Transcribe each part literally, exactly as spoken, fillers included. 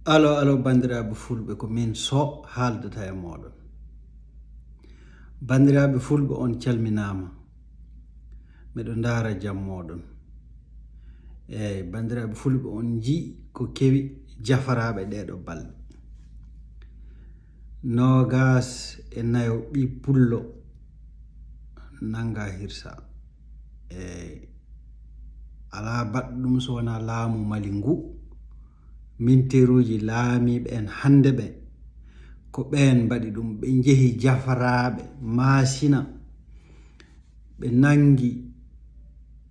Alo, alo, banndiraaɓe fulɓe, ko min Soh haaldata e mooɗon. Banndiraaɓe fulɓe, on calminaama. Miɗo ndaara jam mooɗon. Eey, banndiraaɓe fulɓe, on nji'i ko kewi jafaraaɓe ɗeeɗo balɗe. Noogaas e nayo ɓii pullo nanngaa hirsaa. Eey, alaa baɗɗo ɗum so wonaa laamu Mali ngu. Minteeruuji laamiiɓe en hannde ɓe, ko ɓeen mbaɗi ɗum. Ɓe njehi jafaraaɓe Maasina, ɓe nanngi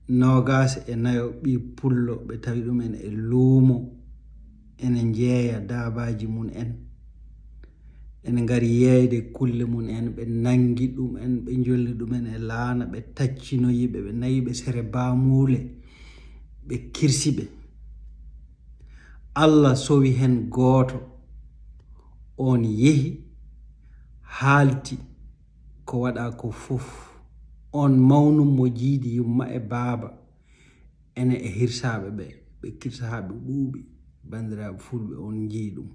noogaas e nayo ɓii pullo, ɓe tawi ɗum en e luumo, ene njeeya daabaaji mum en, ene ngari yeeyde kulle mum en, ɓe nanngi ɗum en, ɓe njolni ɗum en e laana, ɓe taccinoyi ɓe, ɓe nayi ɓe sere baamuule, ɓe kirsi ɓe. Alla sowi heen gooto, oon yehi, haalti ko waɗaa ko fof. Oon mawnum mo jiidi yumma e baaba, ene e hirsaaɓe ɓe, ɓe kirsa haa ɓe ɓuuɓi. Banndiraaɓe fulɓe, on njii ɗum.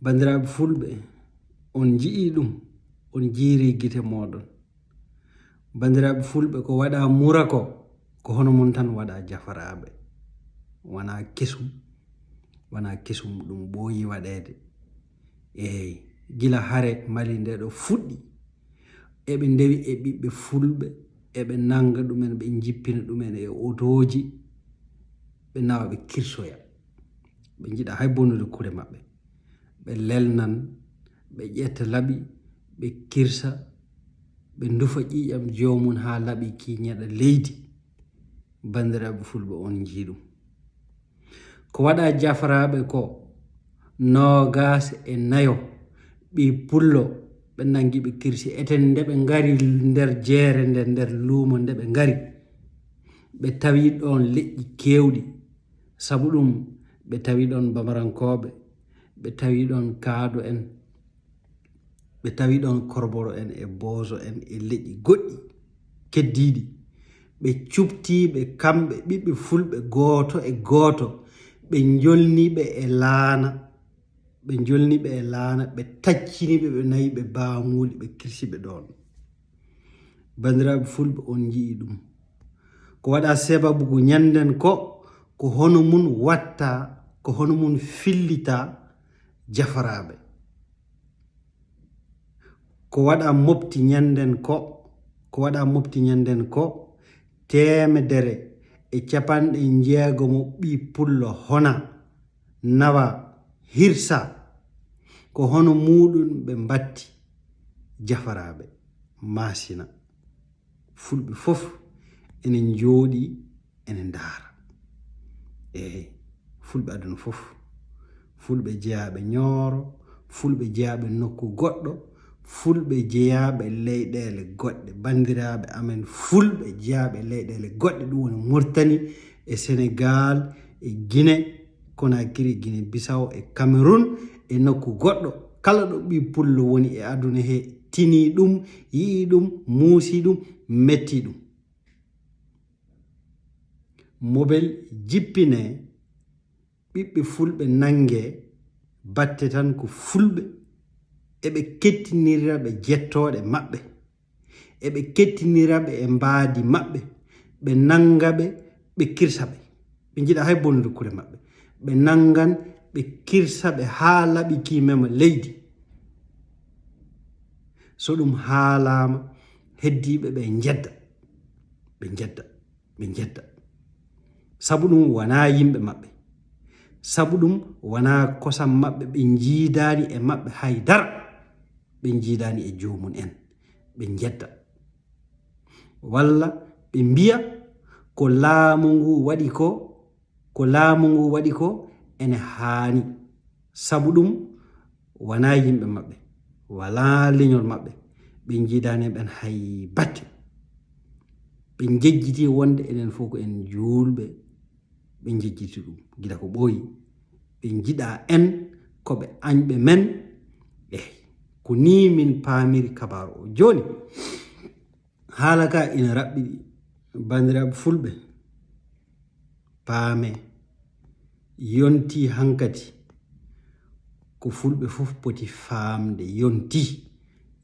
Banndiraaɓe fulɓe, on njii ɗum, on njiiri gite mooɗon. Banndiraaɓe fulɓe, ko waɗaa mura ko, ko hono mum tan waɗaa jafaraaɓe. Wonaa kesum, wonaa kesum, ɗum ɓooyi waɗeede. Eey, gila hare Mali nde ɗo fuɗɗi, eɓe ndewi e ɓiɓɓe fulɓe, eɓe nannga ɗumen, ɓe njippina ɗumen e otooji, ɓe nawa ɓe kirsoya. Ɓe njiɗa hay bonnude kure maɓɓe. Ɓe lelnan, ɓe ƴetta laɓi, ɓe kirsa, ɓe ndufa ƴiiƴam joomum haa laɓi ki ñaɗa leydi. Banndiraaɓe fulɓe, on njii ɗum. Ko waɗaa jafaraaɓe ko noogaas e nayo ɓii pullo, ɓe nanngi ɓe kirsi. Eten nde ɓe ngari nder jeere nde, nder luumo nde ɓe ngari, ɓe tawi ɗoon leƴƴi keewɗi. Sabu ɗum, ɓe tawi ɗoon bamarankooɓe, ɓe tawi ɗoon kaado en, ɓe tawi ɗoon korboro en e boozo en e leƴƴi goɗɗi keddiiɗi. Ɓe cuɓtii ɓe kamɓe ɓiɓɓe fulɓe gooto e gooto, ɓe njolni ɓe e laana, ɓe njolni ɓe e laana, ɓe taccini ɓe, ɓe nayi ɓe baamuuli, ɓe kirsi ɓe ɗoon. Banndiraaɓe fulɓe, on njii ɗum. Ko waɗaa sababu ko ñannden ko, ko hono mum watta, ko hono mum fillita jafaraaɓe. Ko waɗaa mofti ñannden ko, ko waɗaa mofti ñannden ko, teemedere e capanɗe njeegomo ɓii pullo hona, nawa, hirsa. Ko hono muuɗum ɓe mbatti jafaraaɓe Maasina. Fulɓe fof ene njooɗii, ene ndaara. Eey, fulɓe aduna fof. Fulɓe jeyaaɓe Ñooro, fulɓe jeyaaɓe nokku goɗɗo, fulɓe jeyaaɓe leyɗeele goɗɗe. Banndiraaɓe amen fulɓe jeyaaɓe leyɗeele goɗɗe, ɗum woni Mauritanie e Sénégal e Guinée Conakry, Guinée Bissau e Cameroun e nokku goɗɗo. Kala ɗo ɓii pullo woni e aduna he, tinii ɗum, yi'ii ɗum, muusii ɗum, mettii ɗum. Mobel jippinee, ɓiɓɓe fulɓe nanngee, batte tan ko fulɓe, eɓe kettinira ɓe jettooɗe maɓɓe, eɓe kettinira ɓe e mbaadi maɓɓe, ɓe nannga ɓe, ɓe kirsa ɓe. Ɓe njiɗa hay bonnude kure maɓɓe. Ɓe nanngan, ɓe kirsa ɓe haa laɓi ki mema leydi. So ɗum haalaama, heddiiɓe ɓe njedda. Ɓe njedda. Ɓe njedda. Sabu ɗum wonaa yimɓe maɓɓe. Sabu ɗum wonaa kosam maɓɓe, ɓe njiidaani e maɓɓe hay dara. Ɓe njiidaani e joomum en. Ɓe njedda. Walla ɓe mbiya ko laamu ngu waɗi ko, ko laamu ngu waɗi ko ene haani. Sabu ɗum wonaa yimɓe maɓɓe, walaa leñol maɓɓe. Ɓe njiidaani e ɓeen hay batte. Ɓe njejjiti wonde enen fof ko en juulɓe. Ɓe njejjiti ɗum gila ko ɓooyi. Ɓe njiɗa en ko ɓe añɓe men. Eey, ko nii min paamiri kabaaru o. Jooni, haala ka ina raɓɓiɗi, banndiraaɓe fulɓe, paamee. Yonti hankadi ko fulɓe fof poti faamde. Yonti,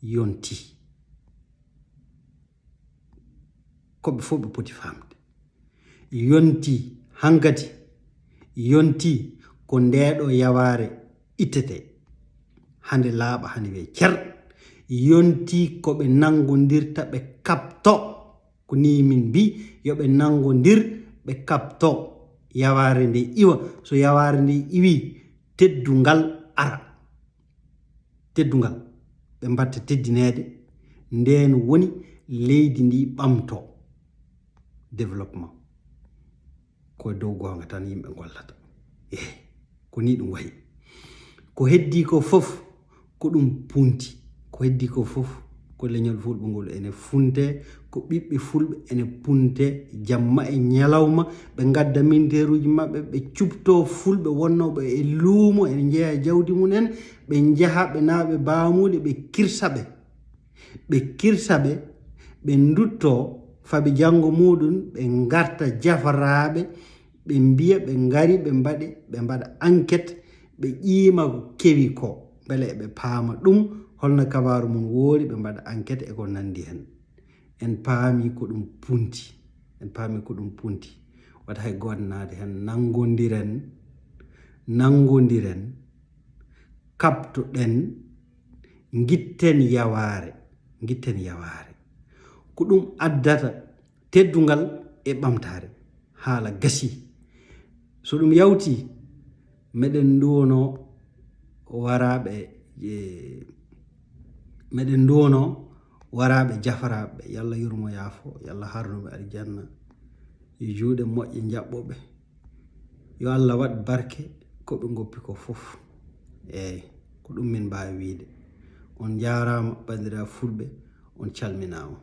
yonti. Ko ɓe fof ɓe poti faamde. Yonti hankadi, yonti ko ndeeɗo yawaare ittete. Hande laaɓa, hande wiye cer. Yonti ko ɓe nanngondirta, ɓe kaɓto. Ko ni min mbi, yo ɓe nanngondir, ɓe kaɓto. Yawaare nde iwa, so yawaare nde iwi, teddungal ara. Teddungal, ɓe mbatta teddineede, ndeen woni leydi ndi ɓamto. Développement. Ko dow goonga tan yimɓe ngollata. Eey, ko ni ɗum wayi. Ko heddii ko fof, ko ɗum punti. Ko heddii ko fof, ko leñol fulɓe ngol ene funte, ko ɓiɓɓe fulɓe ene punte, jamma e ñalawma, ɓe ngadda minteeruuji maɓɓe, ɓe cuɓtoo fulɓe wonnooɓe e luumo, ene njeya jawdi mum en, ɓe njaha, ɓe nawa ɓe baamuuɗe, ɓe kirsa ɓe. Ɓe kirsa ɓe, ɓe nduttoo faabi janngo muuɗum, ɓe ngarta jafaraaɓe, ɓe mbiya, ɓe ngari, ɓe mbaɗi, ɓe mbaɗa enquête, ɓe ƴiima ko kewi ko, mbele eɓe paama ɗum, holno kabaaru mum woori, ɓe mbaɗa enquête e ko nanndi heen. En paami ko ɗum punti, en paami ko ɗum punti. Wata hay gooto naade heen, nanngondiren, nanngondiren, kaɓtoɗen, ngitten yawaare, ngitten yawaare. Ko ɗum addata teddungal e ɓamtaare. Haala gasii. So ɗum yawtii, meɗen nduwonoo waraaɓe, e, meɗen nduwonoo waraaɓe jafaraaɓe. Yo Allah yurmo yaafo, yo Allah harnu ɓe aljanna. Yo juuɗe moƴƴe njaɓɓo ɓe. Yo Allah waɗ barke ko ɓe ngoppi ko fof. Eey, ko ɗum min mbaawi wiyde. On njaaraama, banndiraaɓe fulɓe, on calminaama.